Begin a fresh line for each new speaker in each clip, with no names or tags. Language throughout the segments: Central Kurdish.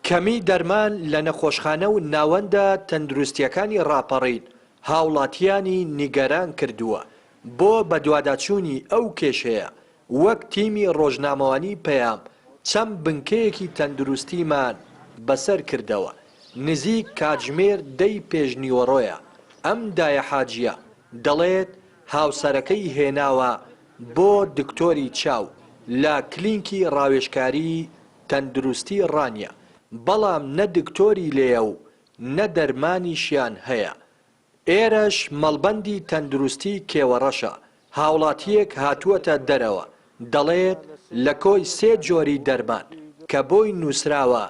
کەمی دەرمان لە نەخۆشخانە و ناوەندە تەندروستییەکانی ڕاپەڕین هاوڵاتییانی نیگەران کردووە، بۆ بەدواداچوونی ئەو کێشەیە وەک تیمی ڕۆژنامەوانی پەیام چەند بنکەیەکی تەندروستیمان بەسەر کردەوە، نزیک کاتژمێر دەی پێشنیوەڕۆیە، ئەم دایە حاجییە دەڵێت هاوسەرەکەی هێناوە بۆ دکتۆری چاو لە کلینکی ڕاوێژکاری تەندروستی ڕانیە، بەڵام نە دکتۆری لێیە و نە دەرمانیشیان هەیە. ئێرەش مەڵبەندی تەندروستی کێوەڕەشە، هاوڵاتییەک هاتووەتە دەرەوە دەڵێت لە کۆی سێ جۆری دەرمان کە بۆی نووسراوە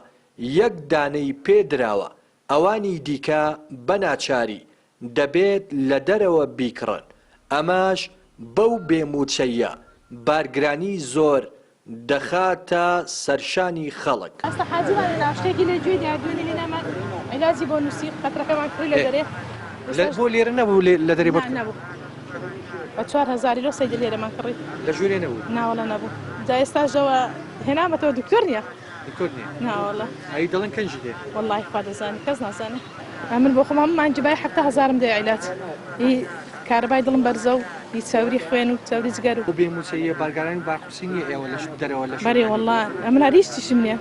یەک دانەی پێ دراوە، ئەوانی دیکە بە ناچاری دەبێت لە دەرەوە بیکڕن، ئەمەش بەو بێ مووچەییە بارگرانی زۆر دەخاتە سەرشانی خەڵک.
ئێستا حاجیمان لێنا شتێکی لێ گوێی دا دوێنێ لێنامان عیلاجی بۆ نووسی قەترەکەمان کڕی لە دەرێ
بۆ لێرە نەبوو لە دەرێ بۆ
نەبوو بە 4000 لۆ سەیدە لێرەمان کڕی
لە ژوورێ نەبوو
ناوەڵە نەبوو جا ئێستاشەوە هێنامەتەوە دکتۆر نییە
دکتۆر نییە
ناوەڵە
ئەی دەڵێن کەنجی دێ
وەڵڵاهی خوا دەزانێ کەس نازانێ ئەمن بۆ خۆم هەموو مانگی بای 70 هەزارم دێ عیلاج ئی کارەبای دڵم بەرزە و ئی چەوری خوێن و چەوری جگەر و
بۆ بێ مووچەییە بارگرانی و بارقورسی نییە ئێوە لە دەرەوە لە
بەرێ وەڵڵا ئەمن هەر هیچ چیشم نییە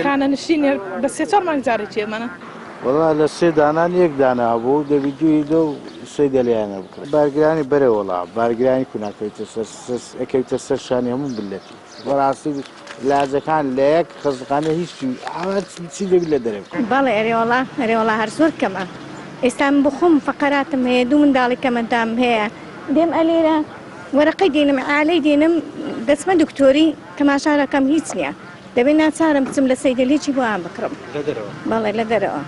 خانە نشینێ بە سێ چوار مانگ جارێکی ئەمانە.
وەڵا لە سێ دانان یەک دانە هەبوو دەبی دووی لەو سەیدەلیانە بکڕی بارگرانی بەرێ وەڵا بارگرانی کو ناکەویتە سەر ئەکەویتە سەر شانی هەموو مللەتی بەڕاستی لاجەکان لە یەک خەستەخانە هیچ چی دەبی لە دەرێ بکڕی.
بەڵێ ئەرێ وەڵا ئەرێ وەڵا هەر زۆر کەمە ئێستا من بۆخۆم فەقەراتم هەیە دوو منداڵی کەمەندام هەیە دێم ئەلێرە وەرەقەی دێنم عالەی دێنم دەچمە دکتۆری تەماشا دەکەم هیچ نییە دەبێ ناچارم بچم لە سەیدەلیی بۆیان بکڕم
لە دەرەوە؟
بەڵێ لە دەرەوە.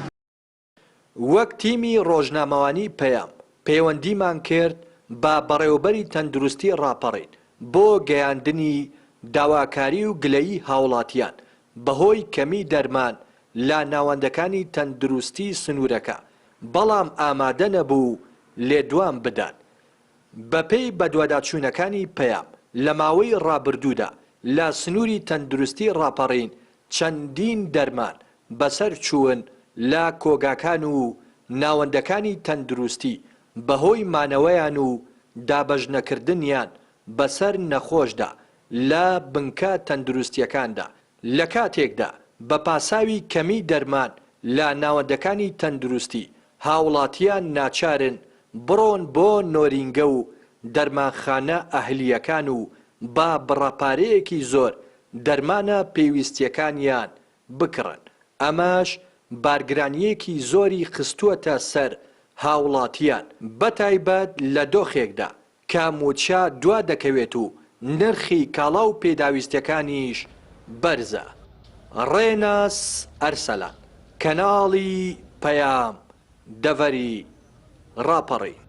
وەک تیمی ڕۆژنامەوانی پەیام پەیوەندیمان کرد بە بەڕێوەبەری تەندروستی ڕاپەڕین بۆ گەیاندنی داواکاری و گلەیی هاوڵاتیان بەهۆی کەمی دەرمان لە ناوەندەکانی تەندروستی سنورەکە، بەڵام ئامادە نەبوو لێدوان بدات. بەپێی بەدواداچوونەکانی پەیام، لە ماوەی ڕابردوودا لە سنووری تەندروستی ڕاپەڕین چەندین دەرمان بەسەر چوون لە کۆگاکان و ناوەندەکانی تەندروستی بەهۆی مانەوەیان و دابەشنەکردنیان بەسەر نەخۆشدا لە بنکە تەندروستییەکاندا لە کاتێکدا بە پاساوی کەمی دەرمان لە ناوەندەکانی تەندروستی، هاوڵاتیان ناچارن بڕۆن بۆ نۆرینگە و دەرمانخانە ئەهلییەکان و بە بڕە پارەیەکی زۆر دەرمانە پێویستییەکانیان بکڕن، ئەمەش بارگرانییەکی زۆری خستووەتە سەر هاوڵاتیان، بەتایبەت لە دۆخێکدا کە مووچە دوا دەکەوێت و نرخی کاڵا و پێداویستیەکانیش بەرزە. ڕێناس ئەرسەلان، کەناڵی پەیام، دەڤەری ڕاپەڕین.